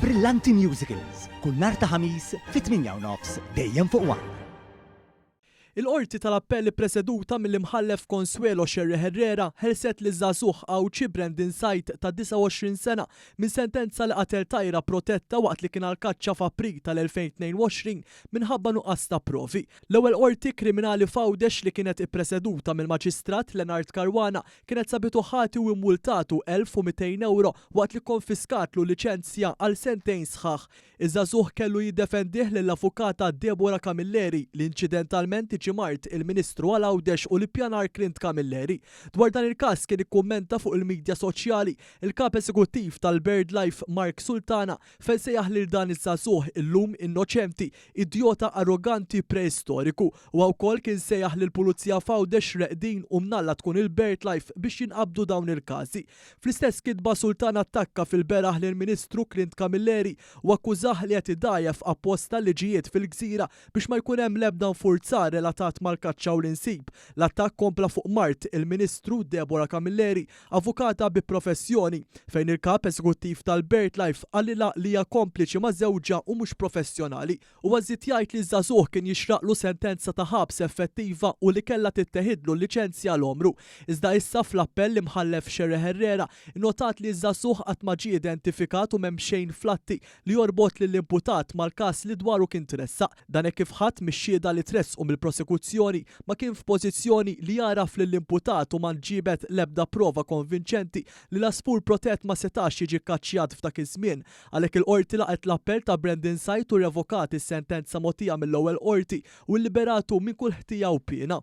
Brillanti Musicals, kull nhar ta' Ħamis fit-8 u nofs dejjem fuq One. Il-Qorti tal-Appell ippreseduta mill-Imħallef Consuelo Scerri Herrera ħelset liż-żagħżugħ Għawdxi Brandon Said ta' 29 sena minn sentenza li qatel tajra protetta waqt li kien għall-kaċċa f'April tal-2022 minħabba nuqqas ta' provi. L-ewwel Qorti Kriminali f'Għawdex li kienet ippreseduta mill-Maġistrat Leonard Caruana kienet sabitu ħati u immultatu 1,200 ewro waqt li kkonfiskatlu liċenzja għal sentejn sħaħ. Iż-żagħżugħ kellu jiddefendih lill-Avukata Deborah Camilleri li inċidentalment tiġi mart il-Ministru għal Għawdex u l-Ippjanar Clint Camilleri. Dwar dan il-każ kien ikkummenta fuq il-midja soċjali il-Kap Eżekuttiv tal-BirdLife Mark Sultana fejn sejjaħ lil dan iż-żagħżugħ illum innoċenti, idjota arroganti preistoriku. Huwa wkoll kien sejjaħ lill-Pulizija f'Għawdex reqdin u mnalla tkun il-BirdLife biex jinqabdu dawn il-każi. Fl-istess kitba Sultan attakka fil-beraħ lill-Ministru Clint Camilleri u akkużah li qed idgħajjef apposta l-liġijiet fil-gżira biex ma jkun hemm l-ebda infurzar relatat mal-kaċċa u l-insib. L-attakk kompla fuq mart il-Ministru Deborah Camilleri, avukata bi professjoni, fejn il-Kap Eżekuttiv tal-BirdLife qalilha li hija kompliċi ma' żewġha u mhux professjonali. Huwa żied jgħid li ż-żagħżugħ kien jixraqlu sentenza ta' ħabs effettiva u li kellha titteħidlu l-liċenzja għal għomru. Iżda issa fl-appell l-Imħallef Scerri Herrera nnotat li ż-żagħżugħ qatt ma ġie identifikat u m'hemm xejn fl-atti li jorbot lill-imputat mal-każ li dwaru kien tressaq. Dan hekk kif ħadd mix-xhieda li tressqu mill-prosekuzzjoni ma kien f'pożizzjoni li jagħraf lill-imputat u ma nġiebet l-ebda prova konvinċenti li l-għasfur protett ma setax jiġi kkaċċjat f'dak iż-żmien. Għalhekk il-Qorti laqgħet l-appell ta' Brandon Said u rrevokat is-sentenza mogħtija mill-ewwel Qorti u illiberatu minn kull ħtija u piena.